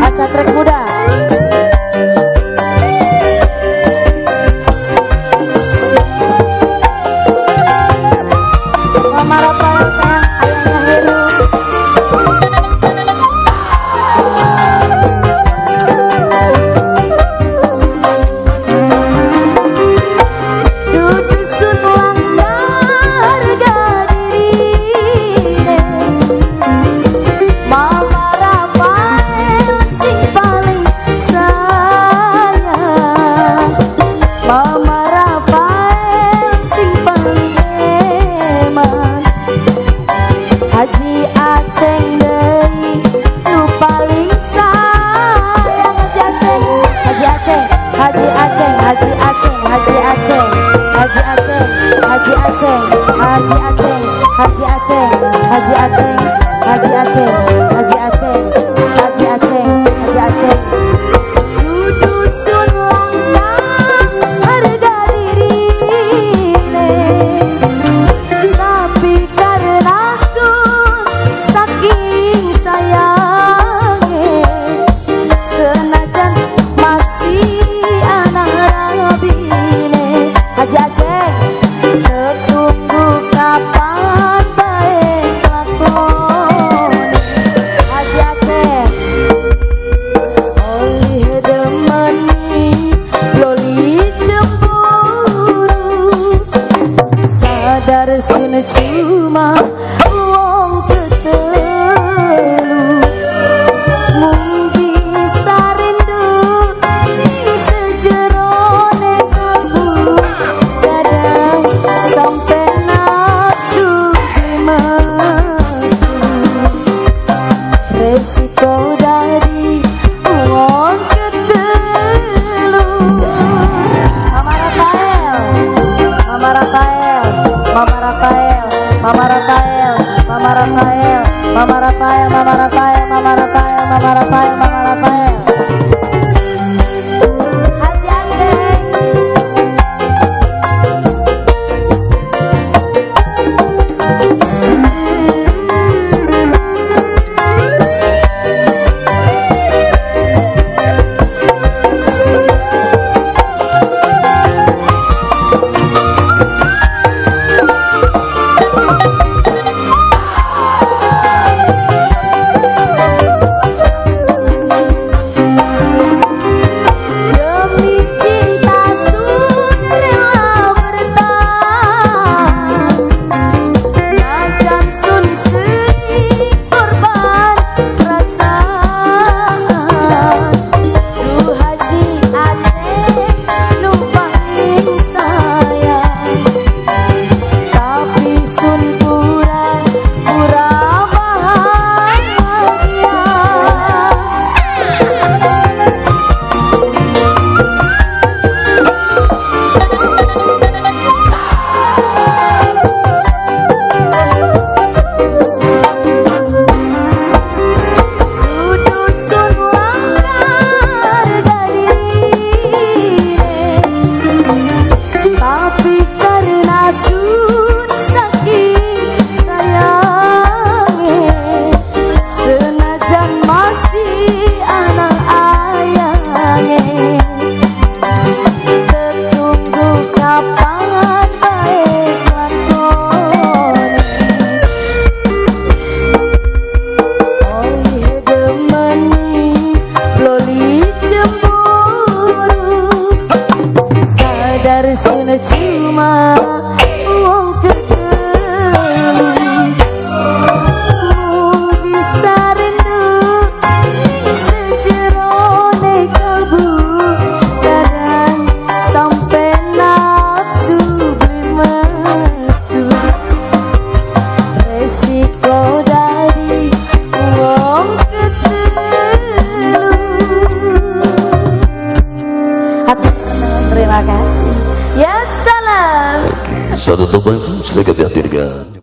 Acatrek muda. Mama Rafael sayang, ayahnya Heru. Dusun langka harga dirine, Mama Rafael sing paling sayang, Mama Rafael sing paling eman, Haji Aceng deui nu paling sayang. Haji Aceng, Haji Aceng, Haji Aceng, Haji Aceng, Haji Aceng, Haji Aceng, Haji Aceng, Haji Aceng, Haji Aceng, Haji Aceng, Haji Aceng, Haji Aceng, Haji Aceng, Haji Aceng. Dusun langka harga dirine, tapi karena sun saking sayange, senajan masih anak rabine. Haji Aceng tetunggu kapan bae lakone. Haji Aceng olih demeni loli cemburu, sadar sun cuma wong ketelu, mung bisa rindu ning sejerone kalbu, kadang sampe nafsu metu, resiko dari wong ketelu. Mama Rafael, Mama Rafael, Mama Rafael, Mama Rafael, Mama Rafael, Mama Rafael, Mama Rafael, Mama Rafael, Mama Rafael, Mama Rafael. Haji Aceng. Demi cinta sun rela bertahan, najan sun sering korban perasaan. Duh Haji Aceng nu paling sayang, tapi sun kurang kurang bahagia. Dusun langka harga dirine, tapi karena sun saking sayange, senajan masih anak ayange, tetunggu kapan bae lakone. Oleh demeni loli cemburu, sadar sun cuma wong ketelu, mung bisa rindu ning sejerone kalbu, kadang sampe nafsu beli metu, resiko dari wong ketelu. Terima kasih. Ya salam. Satu tembang sedikit dihadirkan.